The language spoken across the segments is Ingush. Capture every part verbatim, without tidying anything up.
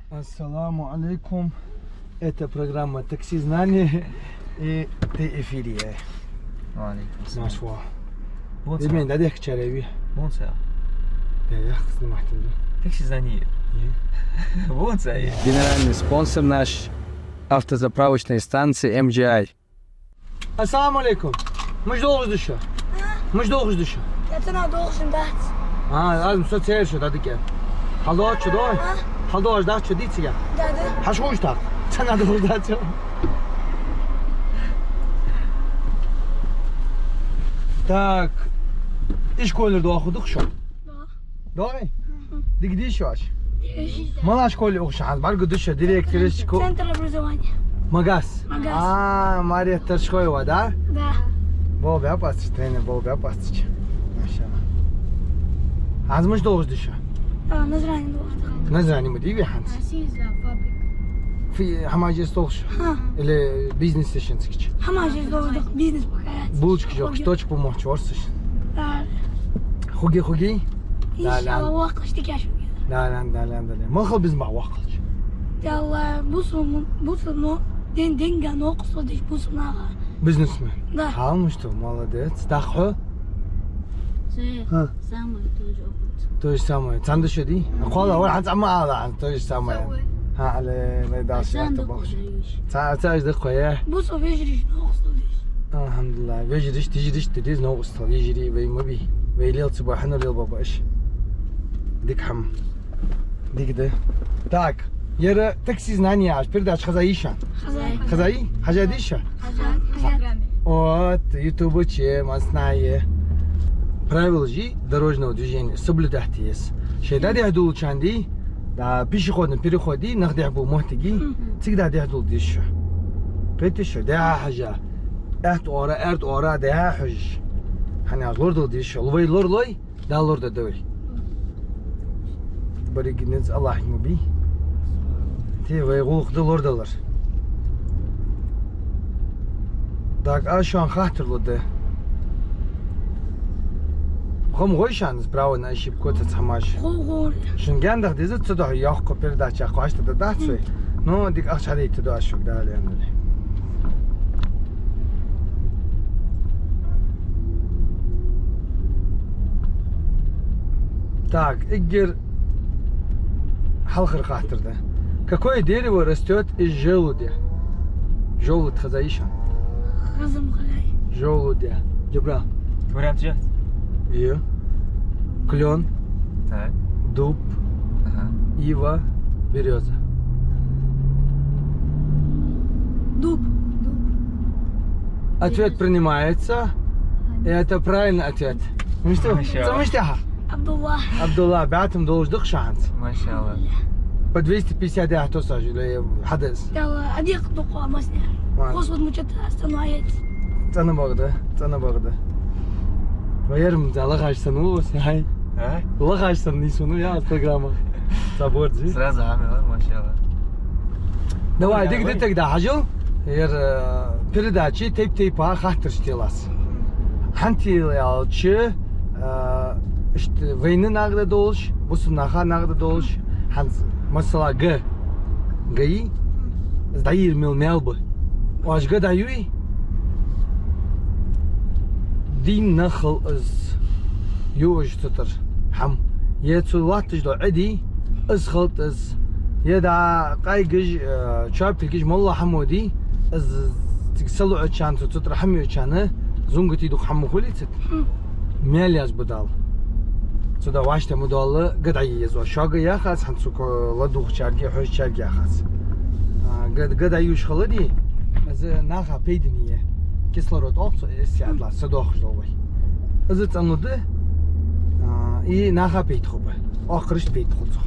Ассаламу алейкум. Это программа «Такси знаний». И ты в эфире. Ва алейкум салам. Машалла. Бонца. Именно, да, дехка чареви. Бонца. Да, я снимать иду. «Такси знаний». Не. Бонца. Генеральный спонсор наш — автозаправочная станция «М Г Ай». Ассаламу алейкум. Муш долхаш да шо? А? Муш долхаш да шо? Я цхьанне долхаш дац. А, аз ма со цер шо дӀадига. ХьалдоагӀаш дац шо, дой? А? ХьалдоагӀаш дац шо, дий цига? Да, да. Хьажа ховш тӀаккха. Цхьанне долхаш дац шо. Так. Ишколера доахаш да шо? Да. Дой? Мгм. Дика дий шоаш? Дика. Малаш школе ухаш хьан? БӀаргагуш шо директорашка? Центр образования. Магас? Магас. А, Мария Таршхоева, да? Да. Болх баьб аз цу, тренер болх баьб аз цу. Машалла. Аз муш долхаш да шо? А, Назрани долхаш да. Назрани ма дий вай хӀанз? А, сиза фабрика. Фи-, хӀамаш еш долхаш? Ха. Или бизнес еш хӀанз кича? ХӀамаш еш долхаш да, бизнес пока яц. Булочка жокх, точка помощи ворсаш. Да. Хуги, хуги? Иншалла, воккхалча дикаш вугеда. Да, да, да, да, да. Малхал безам ба воккхалча? Ялла, бусалба, бусалба, но, ден, денга новкъостал деш бусалба наха. Бизнесмен? Да. Хьал мишта, молодец. ДӀахо? Ха. Самое то же опыт. То же самое. Цхьан да шо дий? Кхола, вар хьан цӀама ала, то же самое. Самое. Ха, але, вай даш. Цхьан да кхо даюш. Ца, ца аш да кхо, я? Бусалба вежарий новкъостал деш. Алхьамдулиллахь. Вежарий, тижарий, тидиз новкъостал, вежарий, вай ма бий. Вай лел ца ба, хьанна лел ба ба аш. Дика хӀама. Дика да. Так, ер «Такси знаний» яхаш передача хеза йиш я? Хеза. Хеза йий? Хьажа дий шо? Хьажа. Хьажа. Вот, ютубе чу массане правилаш дорожного движения соблюдать е еза. Шоай дӀадехьа долча хана дий, да, пешеходный переход дий, нах дехьа бола моттиг дий, мгм, цига дӀадехьа дола деза шо. Кхетий шо, дехьа хьежа. Аьтта оагӀора, аьрда оагӀора дехьа хьежаш. ХӀана аьлча лорадала деза шо. Вай лоралой, Дала лорадаьд вай. Берригаш низ Аллахьага ма бий. Те вай гӀулакх да лорадалар. Так, аз шоана хаттар лургда. Хам гой шоана из право на ошибку, цхьа хӀамаш? Гой, гой. Шун гаьна даха деза, цудухьа йоккха передача кхоачашдергдац вай. Ну, дика ахча хьадайтаргда аз шуга, Дала аьнна дале. Так, эггара хьалхара хаттар да. Какое дерево растёт из желуди? Желуд хеза йий шоана? Хеза ма хеза. Желуди. Джабран. Вариант же? Е. Клён. Так. Дуб. Ага. Ива. Берёза. Дуб. Дуб. Ответ принимается. И это правильный ответ. Ну что, машалла, цамиштяха? Абдулла. Абдулла, баьтам долаш дукха шанс. Машалла. По двести пятьдесят я то сажу, или хадас. Ялла, адих дукха масня. Ладно. Хос вот мучат остановить. ЦӀена багӀа да, цӀена багӀа да. Ваерм, да, лахаш санна, ну, вот, ай. А? Лахаш санна, не суну, я от программа. Забор, зи? Сразу гӀамила, машалла. Давай, ну, дика давай. Дитаг да хьажал. Ер, э, передачи тайп-тайпара хаттараш телаш. ХӀанз тел аьлча, э, иштта вайна нагӀда долаш, бусалба наха нагӀда долаш, хӀанз масала га. ГАИ, из дӀайийр мел маьл ба. Оаш га дӀаюй? Дийнахьа хул из. Юаш цу тӀара хӀама. Е цу латташ дола Ӏи дий, из хилийт из. Е дӀа къайгаш, э, чоапилгаш моллагӀа хӀама дий, из цига са луъачарна, цу, цу тӀара хӀама йоацачарна, зунгати дукха хӀама хулий цига? Хм. Мел язбу Дала. Цудухьа вӀаштӀехьа ма доалла, га дӀае еза. Шуга яхац, хӀанз цу ко-, ладувгӀачарга, хьоашачарга яхац. А, га, га дӀаюш хала дий, из наха пайдане я. Кислород оал цох, эс ядлац, са дохаш дола вай. Из цӀена да, а, и наха пайда хургба. Оахарашта пайда хул цох.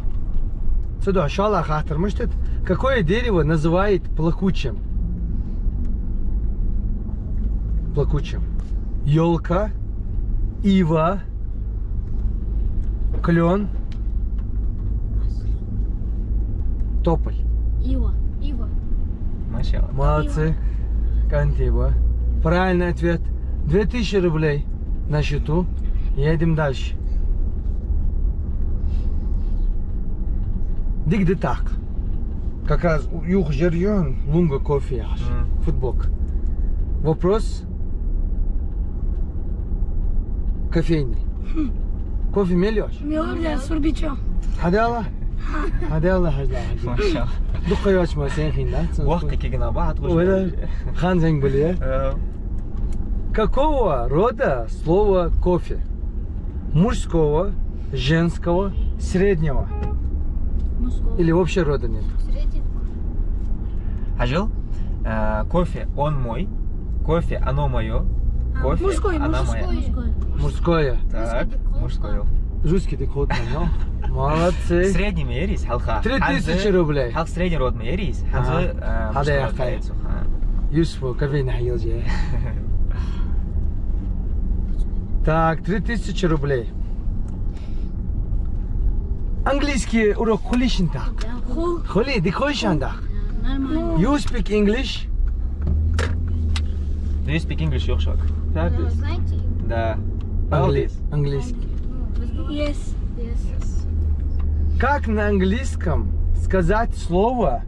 Цудухьа шоллагӀа хаттар мишта да: какое дерево называют плакучим? Плакучим. Ёлка, ива, клён, тополь. Ива. Ива. Машалла. Молодцы. Ива. Кантиба. Правильный ответ. Две тысячи рублей на счету. Едем дальше. Дика да тӀаккха. Как раз юха жер юн Лунга кофе яхаш. Мгм. Футболка. Вопрос кофейный. Кофе мел йоаш? Мел йоаш, сурбичо. Хьадаьлла? Хьадаьлла, хьажа, хьажа. Машалла. Дукха йоаца ма сенхин, да? Вахка кигна ба, хьат гуш. Вала, хан зенг бали, я? Э. Какого рода слово кофе? Мужского, женского, среднего? Мужского. Или вообще рода нет? Среднего. Хьажал, э, кофе, он мой. Кофе, оно моё. А, кофе, мужской, она мужской. Моя. Мужской. Мужское. Так, мужской. Русский дика ход, но. Молодцы. Средний ма ярий из, хьалха. Три тысячи рублей. Хьалха средний род ма ярий из. Хьанза, ага. Э, хьада мужской яхкай. Ха. Юсуф, кофейный хьайил же. Так, три тысячи рублей. Английский урок хулий шун тӀаккха? Хул. Хулий, дика хой шун тӀаккха? Нормально. You speak English? Do you speak English, йоах шуга? Так. Да, знаете? Да. Англи-, английский. Yes. Yes. Как на английском сказать слово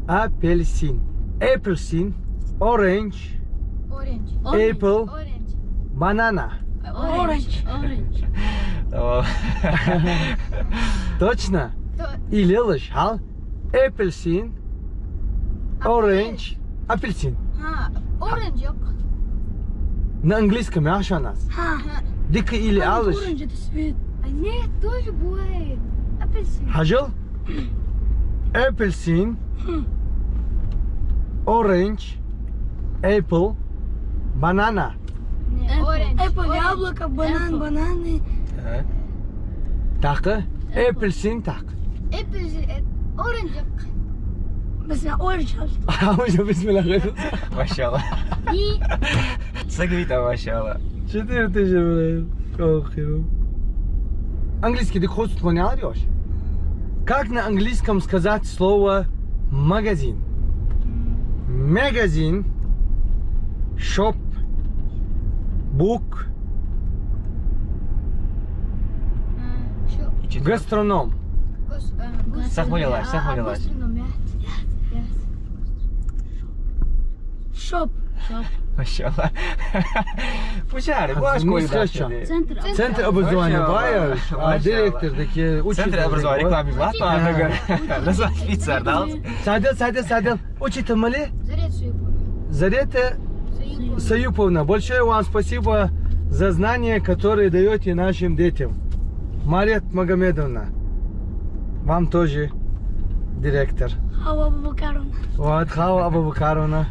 апельсин? Апельсин, orange, orange. Apple, orange. Banana. Orange. Orange. О. Точно? То- И лелаш, хьал? Апельсин, orange, апельсин. А, orange йоах. На английском яхаш я аз. Ха. Дика или алаш? Orange это цвет. А нет, тоже бывает. Апельсин. Хьажал? Апельсин, хм, orange, apple, banana. Нет, orange. Apple, orange. Яблоко, банан, apple. Бананы. Ага. ТӀаккха? Apple. Апельсин тӀаккха. Apple, э, orange. Бисмилла, orange. А, уже бисмилла. Машалла. И? Сагвита, машалла. Четыре тысячи, блин. Ох, херу. Английский дика хозут хьона яхар йоаш? Как на английском сказать слово магазин? Магазин, shop, book, м, шо? И четвёртый. Гастроном. Гос-, э, гос-, сахмалилаш, а, сахмалилаш. Гастроном, я. Я. Шоп. Шоп. Машалла. Пушари, а, баш ну, кой скажи, да, чё? Центр. Центр образования. Вообще, баеш, а, вообще, директор, такие учитель. Центр образования, реклама из лата, а, да, да. Назад спицар, да? Садел, садел, садел. Учитель мали? Зарета Саюповна. Зарета Саюповна. Саюповна. Большое вам спасибо за знания, которые даёте нашим детям. Марет Магомедовна, вам тоже директор. Хава Абубакаровна. Вот, Хава Абубакаровна.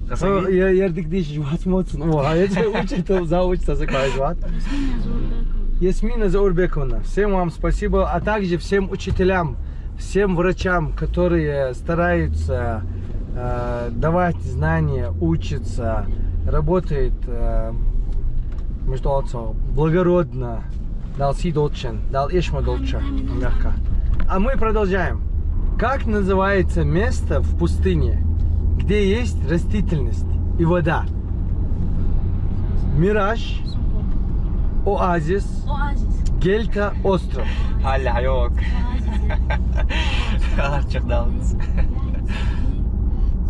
Хасаги? О, я, я дик диш, вот, вот, ну, а я тебе учитель, за учитель закажу, вот. Ясмина Заурбековна. Ясмина Заурбековна. Всем вам спасибо, а также всем учителям, всем врачам, которые стараются, э, давать знания, учатся, работают, э, между собой благородно. Дала сий долда шун, Дала эшма долда шун, мягко. А мы продолжаем. Как называется место в пустыне, где есть растительность и вода? Мираж, оазис, оазис, дельта, остров. Хьалла хьайок. Оазис. Арчах далц.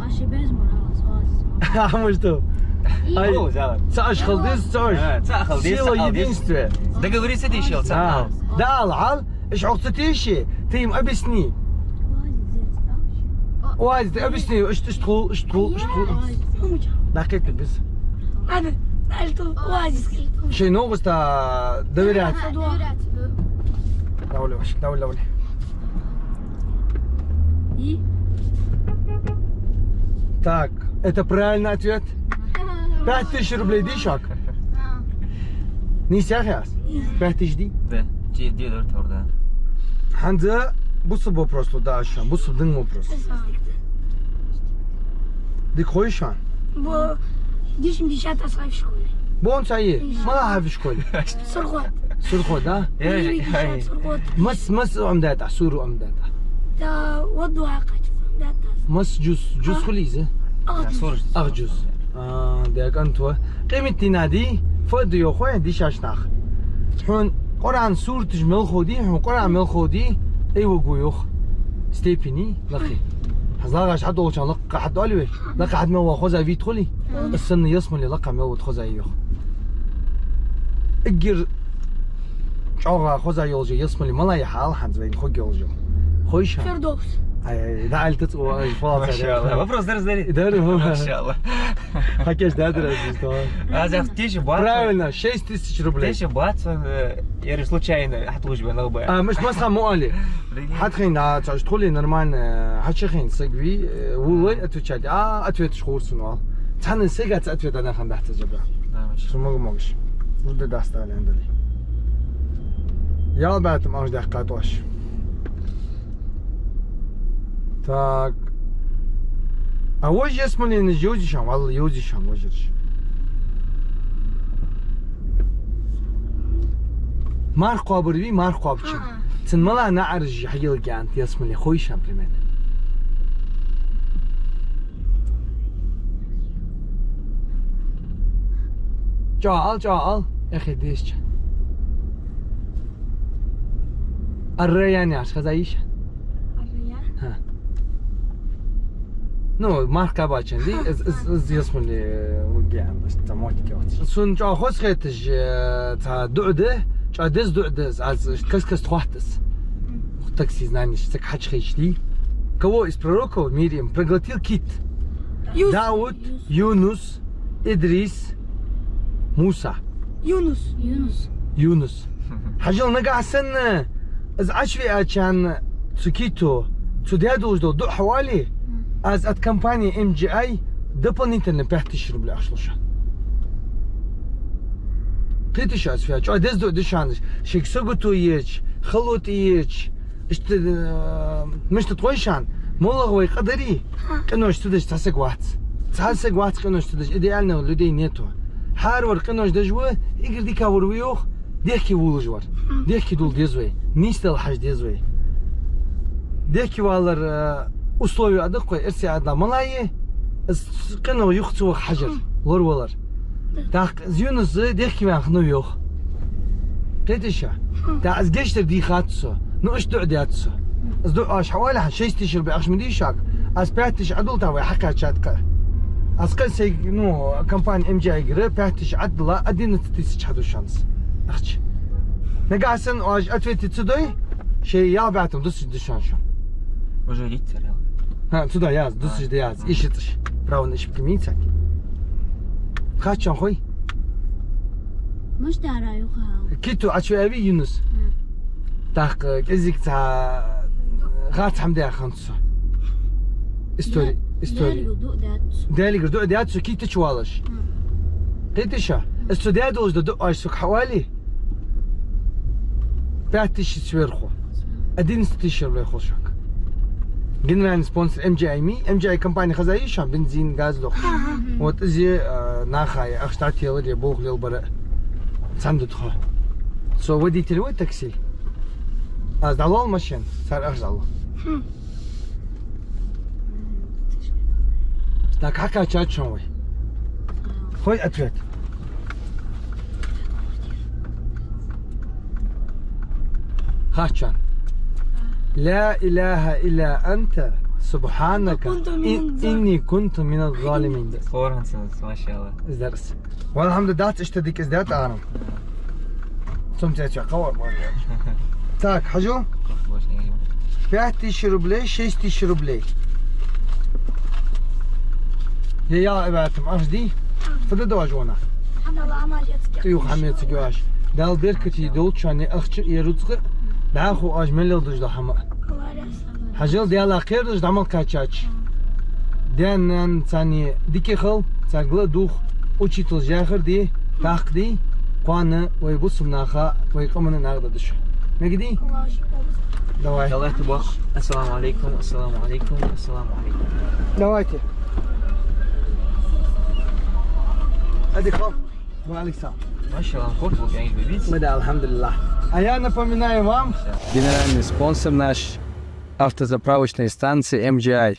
Аши безмар алас оазис. А мы что? Ай, о, зала. Цааш халдис, цааш. А, цааш халдис, сила цааш халдис. Единства. Договориться дишил, а, цааш. Дал, хьал, иш хьох ца теши, ты им объясни. Оазис, ты объясни, иш, иш тхул, иш тхул, иш тхул. Дакхет без. Ладно, альту оазис. Шей ногуста доверять. Доверять, да. Давай, Лёш, давай, давай. И? Так, это правильный ответ. Пять тысяч рублей дий шуга? А. Нийса яхий аз? Пять тысяч дий? Да. Ди-, ди дор тор, да. Хьанза бусалба вопрос лу дӀа шоана, бусалба дин вопрос. Дика хой шоана? Бо, дишим дишат аз хьаф школе. Бон ца е? Мала хьаф школе? Сурхот. Сурхот, да? Э, э, э. Сурхот. Мас, мас ам дата, суру ам дата. Да, вот дуа качу дата. Мас джус, джус хулиза? Ах джус. Ах джус. А, да, кӀантва. Къематдийнахьа ди, фу да йоах хой дишаш нах? Хьона Къуръан сураташ мел ховдий, хьона Къуръан мел ховдий, ай вагу йоах. Степени, лакхи. ЗалагӀаш хьадолча лакха хьадоалий вай? Лакха хьад мел ва хоза вит хули? Мгм. Из санна ялсмале лакха мел ва хоза йоах. Эггара чӀоагӀа хоза йолаш ялсмале мала я хьаала хӀанз вайна хургйолаш йола. Хой ша? Фирдовс. Ай, ай, да, али тацӀо, ай, фалаца. Машалла. Вопрос дар, дар. Дар, вопрос. Машалла. Хакеш да, дар, аз то. Аз ах тише бац. Правильно, шесть тысяч рублей. Тише бац, э, ер случайно хьатужбе нал бай. А, миш масха муали. Хьатхин, да, цаш тхули нормально, хьачахин саг ви, э, вулой отвечать. А, ответаш хурсун вал. Цхьанне сага ца ответ ана хан дахта жаба. Да, миш. Сумага могаш. Руда даста алендали. Ял баьтам аж дахкат ваш. Так. А вож ялсмале йовзийшан, валла йовзийшан вожараш. Марха кхоабар вий, марха кхоабача. А-а. Цун мала наӀараш хьайилга ялсмале хой ша примерно. ЧӀоагӀа ал, чӀоагӀа ал, эхе дезача. Ар-Райян яхаш хеза йиш я? Ар-Райян? Ха. Ну, марха кхаьбача, ди, из, из, из ялсмале, э, вугьян, из там мотике вац. Сона чӀоагӀа хоза хеташ, э, цхьа дуӀа да, чӀоагӀа деза дуӀа да из, аз каст-каста хоатт из. Мгм. Такси знанеш, цхьа хьачахийча ди. Кого из пророков в мире им проглотил кит? Юс-, Дауд, Юс-, Юнус, Идрис, Муса. Юнус. Юнус. Юнус. Хьажал, нагахьа санна из Ӏочувеачарна цу кито, цо даь долаш дола дуӀа хьаоале, аз от компании M G I дополнительно пять тысяч рублей ахча лу шоана. Кхетий шо аз фу яхар? ЧӀоагӀа деза дуӀа да шоана, шийга сагото еча, хало тӀаеча, иштта, э, мишта тхой шоана, моллагӀа вай къа дарий, къинош ца деш цхьа саг вац. Цхьа саг вац къинош ца деш, идеальных людей нету. ХӀаравар къинош деш ва, эггара дика вар ва йоах, дехке вулаш вар. Дехке дулла деза вай, нийсдала хьажа деза вай. Дехке валар, э, условие а да-кх вай, эрсий аьлча мала я, из къинош юха ца ваха хьажар, лоравалар. ТӀаккха из Юнус дехке ваьнна хиннав йоах. Кхетий шо? ТӀаккха аз гешт дар дийхад цо. Ну, иштта дуӀа даьд цо. Из дуӀа оаш хьаоале хьона, шесть тысяч рублей ахча ма дий шуга. Аз пять тысяч Ӏодуллалда вай хьакхаьчад кхы. Аз кхы а сайга, ну, компания M G I-гара пять тысяч Ӏодилла, одиннадцать тысяч хьаду шоана из ахча. Нагахьа санна оаш ответить ца дой, шоай ял баьтам дусаш да шоана шо. Уже рицарь ял. Ха, цу да яз, дусаш да яз, ишицаш. Правна ишбка мийцаг. Хачан хой? Муштара юха. Кито Ӏочувеавий Юнус? Мм. ТӀаккха кӀезига цхьа харц хӀама даь хиннад цо. Истори-, истори. Даьлагара дуӀа даьд цо. Даьлагара дуӀа даьд цо, китача валаш. Мм. Кхетий шо? Из цо даь долаш дола дуӀа оаш сога хьаоале, пять тысяч сверху. Одиннадцать тысяч рублей хул шуга. Генеральный спонсор M G I ма йий, M G I компания хеза йий шоана, бензин, газ лохаш. Ага. Вот из, э, наха я ахча дӀателар, е болх лелабар цхьана да тхо. Со водитель ва такси. Аз дӀалол машен, цар ахча дӀалу. Хм. Так, хьакхаьчад шоана вай. Хой ответ. Хачан. لا إله إلا أنت سبحانك إني كنت من الظالمين. Коран санас, машалла. Из дар из. Валхьамду, дац иштта дика из даьд арам. Цум цецве кхавар бар. Так, хьажал. Пять тысяч рублей, шесть тысяч рублей. Я, я, Ибатим, аш ди? Фу да дош вона? Хьамала амаш эцке. Ту юха хьамециг юаш. Дала беркате долда шоана ахча, е рузкъа, дӀахо аш мел леладеш дола хӀама. Хьажал, Даьлах кхераш дӀа мел кхаьчача. Даьна-нанна царна дика хила, царга ладувгӀа, учителаша яхар де, тӀаккха де, кхоана вай бусалба наха, вай къаман нах да деш. Мегади? Давай. Давай, тубах. Ассаламу алейкум, ассаламу алейкум, ассаламу алейкум. Давайте. Адикал. Ва алейкум салам. Машалла, корт был, я не любитель. Мы, да, альхамдулиллах. А я напоминаю вам. Генеральный спонсор наш — автозаправочная станция M G I.